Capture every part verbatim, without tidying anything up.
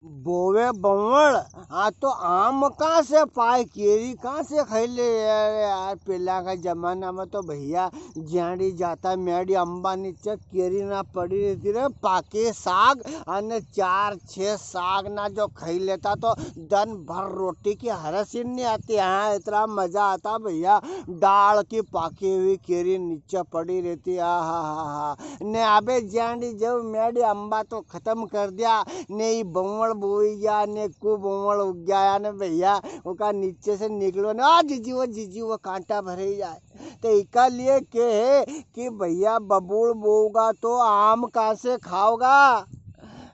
बोवे बंवल, आ तो आम कां से पाए, केरी कां से खाई ले यार। यार, पेला का जमाना में तो भैया ज्यांड़ी जाता म्याड़ी अम्बा नीचे केरी ना पड़ी रहती रे, पाके साग, अने चार छह साग ना जो खाई लेता तो दन भर रोटी की हरस ही नी आती। हाँ, इतना मजा आता भैया, डाल की पाकी हुई केरी नीचे पड़ी रहती। आ हा हा हा। ने अबे ज्यांड़ी जब म्याड़ी अम्बा तो खत्म कर दिया, ने ई बंवल बोई गया, ने कु बंवल उग गया ने भैया, उका नीचे से निकलो ने, आ जीजी वो, जीजी वो, कांटा भरे जाए। तो इका लिए के है कि भैया बबूल बोगा तो आम कां से खाओगा?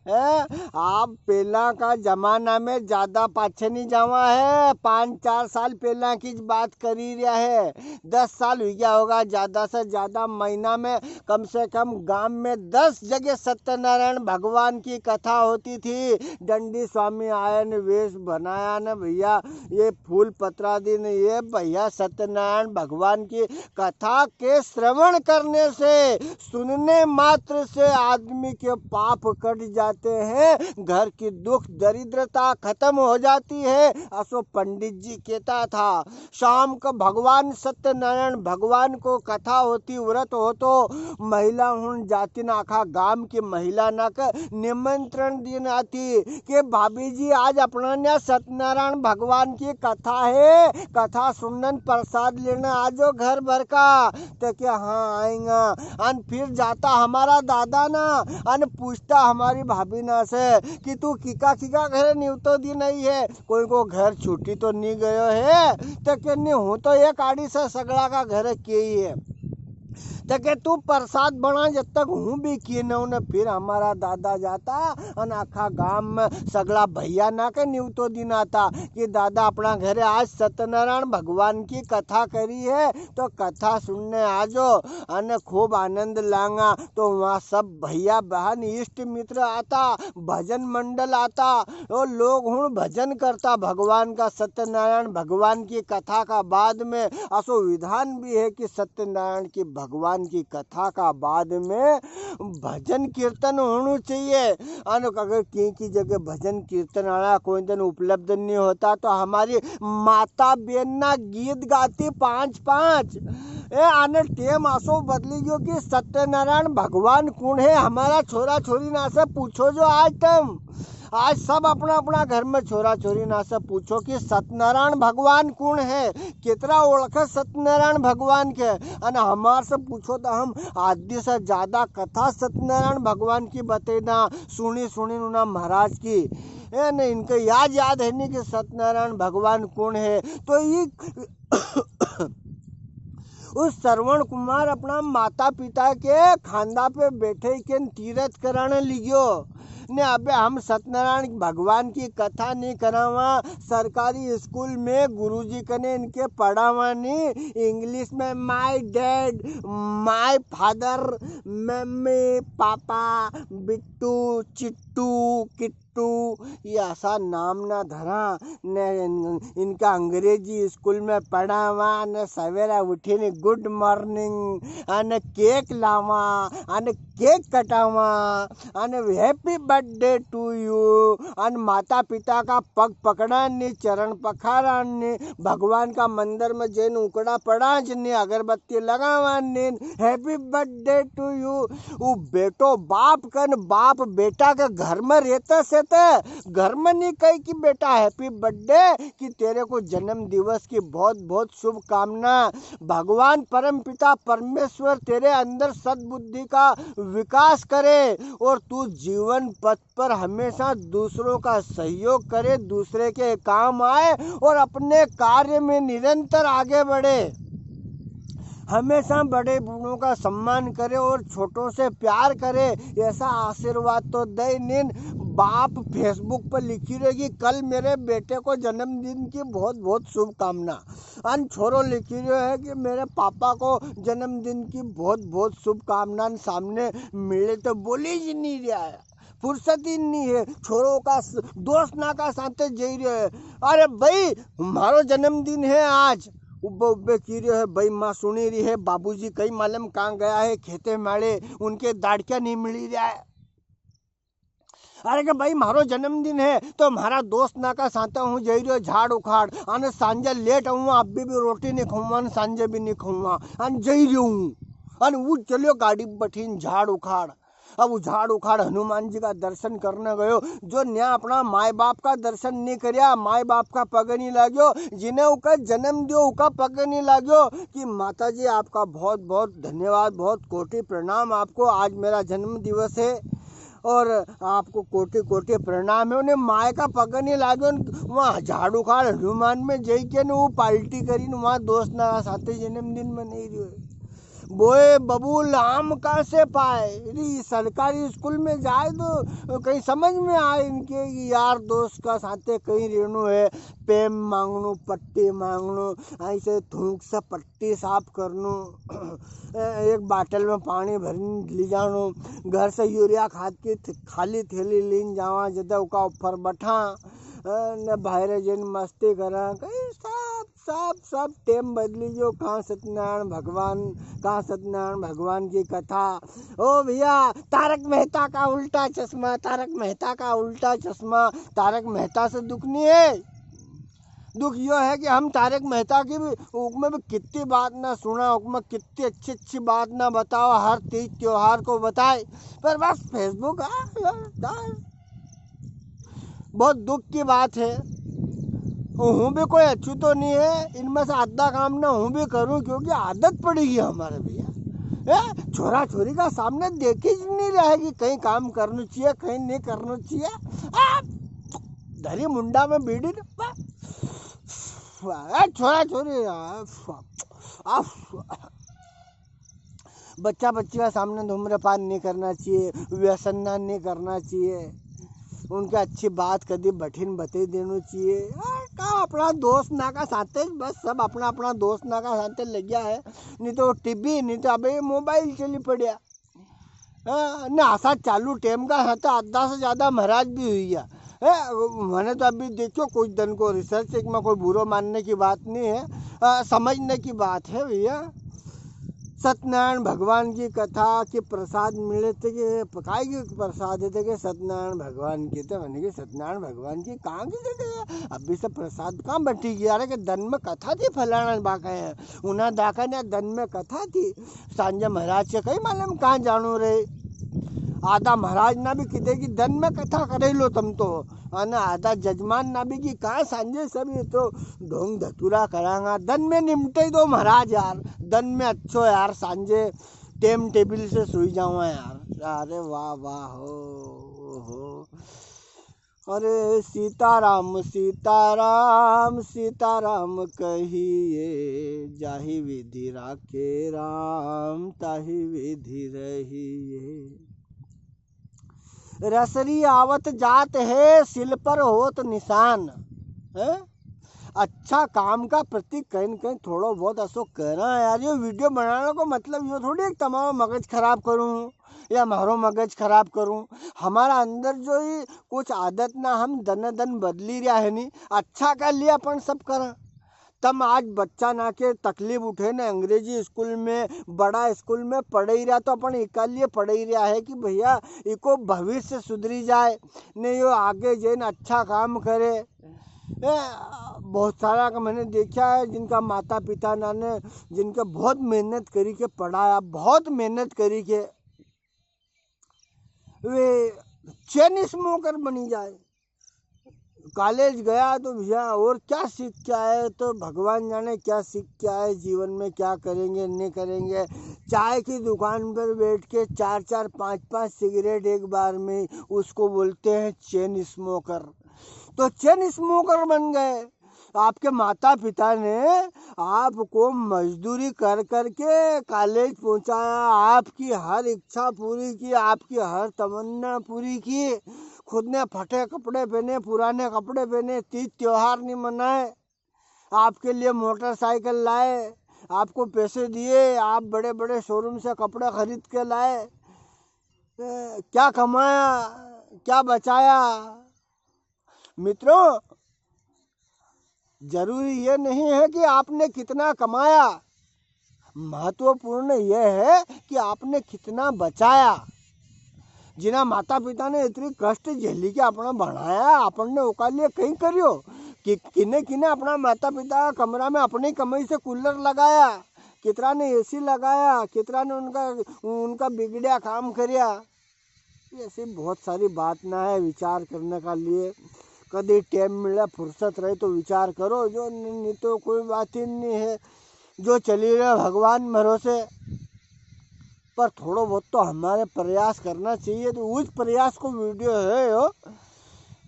हैं? आप पेला का जमाना में ज्यादा पाछे नी जावा है, पाँच चार साल पेला की बात करी रिया है, दस साल हुई गया होगा, ज्यादा से ज्यादा महीना में कम से कम गांव में दस जगह सत्यनारायण भगवान की कथा होती थी। डंडी स्वामी आया ने वेश बनाया ने भैया, ये फूल पत्रा दी ने, ये भैया सत्यनारायण भगवान की कथा के श्रवण करने से, सुनने मात्र से आदमी के पाप कट जाते हैं, घर की दुख दरिद्रता खत्म हो जाती है, असो पंडित जी कहता था। शाम को भगवान सत्यनारायण भगवान को कथा होती, व्रत होतो, महिला हुण जाती ना आखा गाम की महिला ना के निमंत्रण दीन आती कि भाभी जी, आज अपना न्या सत्यनारायण भगवान की कथा है, कथा सुनन प्रसाद लेना आजो घर भर का। तो के हाँ आएंगा। अन फिर जाता हमारा दादा ना, अन पूछता हमारी भाभी ना से कि तू किका किका घरे निवतो दी नी है, कोई को घर छूटी तो नी गयो है? तो के नी, हूँ तो एक आड़ी से सगळा का घरे केई है। तो के तू प्रसाद बना, जब तक हूँ भी की न। फिर हमारा दादा जाता अन आखा गाम में सगळा भैया ना के निवतो दिन आता कि दादा अपना घरे आज सत्यनारायण भगवान की कथा करी है, तो कथा सुनने आजो अन खूब आनंद लांगा। तो वहाँ सब भैया बहन इष्ट मित्र आता, भजन मंडल आता, और लोग हुण भजन करता भगवान का, सत्यनारायण भगवान की कथा का बाद में। असो विधान भी है कि सत्यनारायण की भगवान की कथा का बाद में भजन कीर्तन होणो चाहिए। अन अगर कहीं की जगह भजन कीर्तन वाला कोई दिन उपलब्ध नहीं होता, तो हमारी माता बेन ना गीत गाती पांच पांच। ए, आने टेम असो बदली गयो कि सत्यनारायण भगवान कुण है? हमारा छोरा छोरी ना से पूछो जो आज तम। आज सब अपना अपना घर में छोरा छोरी ना से पूछो कि सत्यनारायण भगवान कुण है, कितरा ओळखे सत्यनारायण भगवान के। अने हमार से पूछो तो हम आधी से ज्यादा कथा सत्यनारायण भगवान की बतई दां, सुनी सुनी उना महाराज की। ए, ने इनके याद याद है नी कि सत्यनारायण भगवान कुण है। तो ई उस श्रवण कुमार अपना माता पिता के खांदा पे बैठे के तीरथ कराने लिग्यो। ने अबे हम सत्यनारायण भगवान की कथा नी करावा। सरकारी स्कूल में गुरुजी कने इनके पढ़ावा नी। इंग्लिश में my dad, my father, mummy, पापा, बिट्टू, चिट्टू, किट्टू, ये असा नाम ना धरा। ने इन-, इनका अंग्रेजी स्कूल में पढ़ावा, ने सवेरे उठीने good morning, अने केक लावा, अने केक कटावा, अने happy birthday to you, अने माता पिता का पग पकड़ा ने, चरण पखारा ने, भगवान का मंदिर में जैन उकड़ा पड़ा ने, अगरबत्ती लगावा ने, happy birthday to you। वो बेटो बाप कन, बाप बेटा के घर में रहते से ते घर में नी कही कि बेटा happy birthday, कि तेरे को जन्म दिवस की बहुत बहुत शुभकामना। भगवान परम पिता परमेश्वर तेरे अंदर सद्बुद्धि का विकास करे और तू जीवन पथ पर हमेशा दूसरों का सहयोग करे, दूसरे के काम आए और अपने कार्य में निरंतर आगे बढ़े। हमेशा बड़े बूढ़ों का सम्मान करे और छोटों से प्यार करे, ऐसा आशीर्वाद तो दे नीन। बाप Facebook पर लिखी रहे कि कल मेरे बेटे को जन्मदिन की बहुत बहुत शुभकामना। अन छोरो लिखी रह्यो है कि मेरे पापा को जन्मदिन की बहुत बहुत शुभकामना। सामने मिले तो बोली जी नी रहा है, फुर्सत ही नी है। छोरो का स-, दोस्त ना का साथे जई रह्यो है। अरे भाई, म्हारो जन्मदिन है आज। उब्बे उब्बे की रह्यो है, भाई माँ सुनी रही है, बाबूजी कई मालूम कहाँ गया है, खेते माले, उनके दाड़किया नी मिली रहा है। अरे के भाई, म्हारो जन्मदिन है, तो म्हारा दोस्त ना का साथे हूँ जई रह्यो झाड़ उखाड़, अने सांजे लेट आऊंगा, अभी भी रोटी नी खाऊंगा, अने सांजे भी नी खाऊंगा, अने जई रह्यो हूँ। अने वो चलियो गाड़ी बठीन झाड़ उखाड़। अब वो झाड़ उखाड़ हनुमान जी का दर्शन करने गयो, जो न्या अपना माय बाप का दर्शन नी करया, माय बाप का पग नी लाग्यो, जिन्हें उका जन्म दियो, उका पग नी लाग्यो कि माता जी, आपका बहुत बहुत धन्यवाद, बहुत कोटि प्रणाम आपको, आज मेरा जन्म दिवस है। और आपको कोटि कोटि प्रणाम है। उन्हें माय का पग नी लाग्यो, वहाँ झाड़ उखाड़ हनुमान में जई के ने वो पार्टी करी ने वहाँ दोस्त ना साथे जन्मदिन मनाई रह्यो है। बोए बबूल आम कहाँ से पाए? री सरकारी स्कूल में जाए तो कहीं समझ में आए इनके कि यार दोस्त का साथे कहीं रहनो है, पेम मांगनो, पट्टी मांगनो, ऐसे थूक से पट्टी साफ करनो, एक बाटल में पानी भरने ले जानो, घर से यूरिया खाद की थ-, खाली थैली लेन जावा, जदे उका ऊपर बैठा, अ, ने बाहर जन मस्ती करा, कहीं सब, सब, सब टेम बदली गयो। कहाँ सत्यनारायण भगवान, कहाँ सत्यनारायण भगवान की कथा। ओ भैया, तारक मेहता का उल्टा चश्मा, तारक मेहता का उल्टा चश्मा। तारक मेहता से दुख नहीं है, दुख यो है कि हम तारक मेहता की भी, उकमें भी कितनी बात ना सुना, उकमें कितनी अच्छी अच्छी बात ना बताओ, हर तीज त्योहार को बताए, पर बस Facebook, आ, आ, आ, बहुत दुख की बात है। हूँ भी कोई अच्छू तो नहीं है, इनमें से आधा काम ना हूँ भी करूँ, क्योंकि आदत पड़ी है हमारे भैया। ए, छोरा छोरी का सामने देखी ज नहीं रहा है कि कहीं काम करना चाहिए, कहीं नहीं करना चाहिए। आ, धरी मुंडा में बीड़ी न, ए, छोरा छोरी, आ, आ, बच्चा बच्ची का सामने धूम्रपान नहीं करना चाहिए, व्यसन ना नहीं करना चाहिए, उनके अच्छी बात कदी बठीन बते देनो चाहिए। आ, का अपना दोस्त ना का साथे, बस सब अपना अपना दोस्त ना का साथे लग्या है, नहीं तो टीवी, नहीं तो अबे मोबाइल चली पड़या। हाँ, ने असा चालू टेम का साथे आधा से ज्यादा महाराज भी हुई गया। ए, मैंने तो अभी देखो कुछ दिन को रिसर्च, एक में कोई बुरो मानने की बात नहीं है, अ, समझने की बात है भैया। सत्यनारायण भगवान की कथा के प्रसाद मिले थे के, काय के प्रसाद है थे के सत्यनारायण भगवान की, तो मैंने कहा, "सत्यनारायण भगवान की कहाँ की जगह है? अभी से प्रसाद कहाँ बटी गया?" अरे के दन में कथा थी फलाना बाका है, उना दाका ने दन में कथा थी, सांझे महाराज के कई मालूम कहाँ जानो रे। आधा महाराज ना भी किते की दन में कथा करे लो तम तो, अने आधा जजमान ना भी की कहाँ सांझे सब ये तो ढोंग धतूरा करांगा। दन में निमटे दो महाराज यार, दन में अच्छो यार, सांझे टेम टेबल से सोई जावा यार। अरे वाह वाह हो, हो। अरे सीताराम, सीताराम, सीताराम कहिए, जाहि विधि राखे राम, ताहि विधि रहिए। रसरी आवत जात है, सिल पर होत निशान। हैं? अच्छा काम का प्रतीक कहीं न कहीं थोड़ो बहुत असो करा यार। यो वीडियो बनाने को मतलब यो थोड़ी एक तमारो मगज खराब करूँ या म्हारो मगज खराब करूँ। हमारा अंदर जो ही कुछ आदत ना हम दन दन बदली रहा है नी, अच्छा का लिए अपन सब करा। तम आज बच्चा ना के तकलीफ उठे ने अंग्रेजी स्कूल में, बड़ा स्कूल में पढ़ाई रहा तो अपन इका लिए पढ़ाई रहा है कि भैया इको भविष्य सुधरी जाए, ने यो आगे जईन अच्छा काम करे। ए, बहुत सारा का मैंने देखा है जिनका माता पिता ना ने, जिनके बहुत मेहनत करी के पढ़ाया, बहुत मेहनत करी के वे चेन स्मोकर बनी जाए। कॉलेज गया तो भैया और क्या सीख के आए, तो भगवान जाने क्या सीख के आए, जीवन में क्या करेंगे, नहीं करेंगे। चाय की दुकान पर बैठ के चार चार पांच पांच सिगरेट एक बार में, उसको बोलते हैं चेन स्मोकर। तो चेन स्मोकर बन गए। आपके माता पिता ने आपको मजदूरी कर करके कॉलेज पहुंचाया, आपकी हर इच्छा पूरी की, आपकी हर तमन्ना पूरी की, खुद ने फटे कपड़े पहने, पुराने कपड़े पहने, तीज त्योहार नहीं मनाए, आपके लिए मोटरसाइकिल लाए, आपको पैसे दिए, आप बड़े बड़े शोरूम से कपड़े खरीद के लाए। ए, क्या कमाया, क्या बचाया? मित्रों, जरूरी ये नहीं है कि आपने कितना कमाया, महत्वपूर्ण यह है कि आपने कितना बचाया। जिना माता पिता ने इतनी कष्ट झेली के अपना बनाया, अपन ने ओका लिए कई करियो? कि किने किने अपना माता पिता का कमरा में अपनी कमाई से कूलर लगाया, कितरा ने एसी लगाया, कितरा ने उनका, उनका बिगड़िया काम करिया। ऐसी बहुत सारी बात ना है विचार करने का लिए। कदी टेम मिले, फुर्सत रहे तो विचार करो, जो नी, नी तो कोई बात ही नी है। जो चली रहे भगवान भरोसे, पर थोड़ो बहुत तो हमारे प्रयास करना चाहिए। तो उस प्रयास को वीडियो है यो।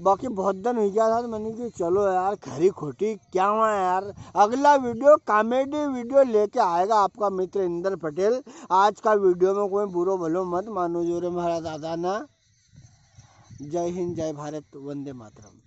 बाकी बहुत दिन हुई गया था, तो मैंने कहा, "चलो यार, खरी खोटी क्या हुआ यार।" अगला वीडियो कॉमेडी वीडियो लेके आएगा आपका मित्र इंदर पटेल। आज का वीडियो में कोई बुरो भलो मत मानो जो रे म्हारा दादा ना। जय हिंद, जय भारत, वंदे मातरम।